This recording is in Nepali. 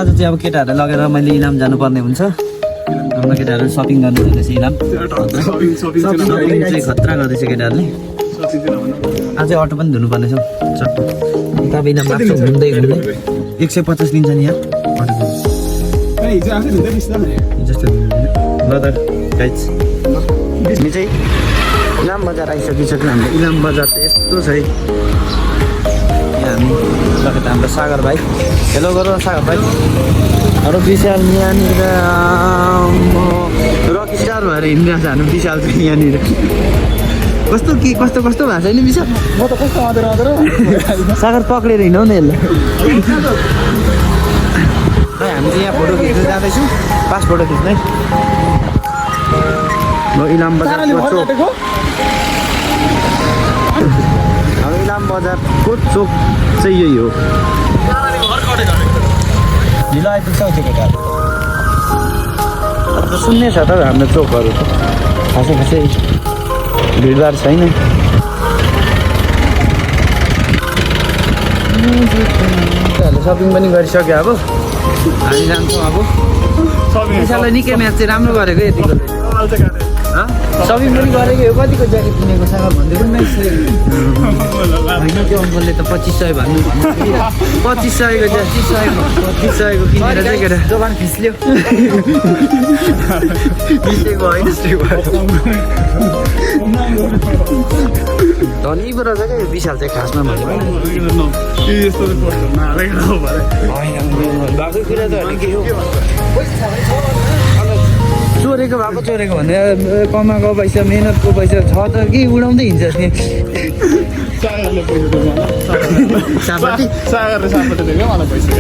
आज चाहिँ अब केटाहरूलाई लगेर मैले इलाम जानुपर्ने हुन्छ हाम्रो केटाहरू सपिङ गर्नु जाँदैछ इलाम सपिङ चाहिँ खतरा गर्दैछ केटाहरूले अझै अटो पनि धुनुपर्ने छ चट्टो तपाईँ इलाम लाग्छ घुम्दै घुम्दै 150 लिन्छ नि यहाँ जस्तो ल त गाइज हामी चाहिँ इलाम बजार आइसकिसक्यो हाम्रो इलाम बजार त यस्तो छ है यहाँ हामी लगेर हाम्रो सागर भाइ हेलो गरौँ सागर भाइ अरू विशाल यहाँनिर रकी स्टार भएर हिँडिरहेको छ हाम्रो विशाल चाहिँ यहाँनिर कस्तो भएको छ नि विशाल म त कस्तो आदर सागर पक्रेर हिँडौ न यसलाई खै हामी चाहिँ यहाँ फोटो खिच्न जाँदैछौँ पास फोटो खिच्नै म इलाम बजारको चोक हाम्रो इलाम बजारको चोक चाहिँ यही हो ढिलो आइपुग्छ त्यो केटाहरू सुन्ने छ त हाम्रो चोकहरू त खासै भिडभाड छैन सपिङ पनि गरिसक्यो अब हामी जान्छौँ अब विशाललाई निकै म्याच चाहिँ राम्रो गरेको यतिको सपिङ पनि गरेको यो कतिको ज्याकेट किनेको सागर भन्दै पनि होइन त्यो अङ्कलले त 2500 भन्नु 2500को 2500को किनेर चाहिँ केटा दोकान फिस्ल्यो मिस्टेक होइन धनी कुरा छ क्या विशाल चाहिँ खासमा भनेको बाकै कुरा त होइन के हो चोरेको भने कमाएको पैसा मेहनतको पैसा छ त के उडाउँदै हिँड्छ नि सागरले पैसा दियो मलाई सागरले दिएको मलाई पैसा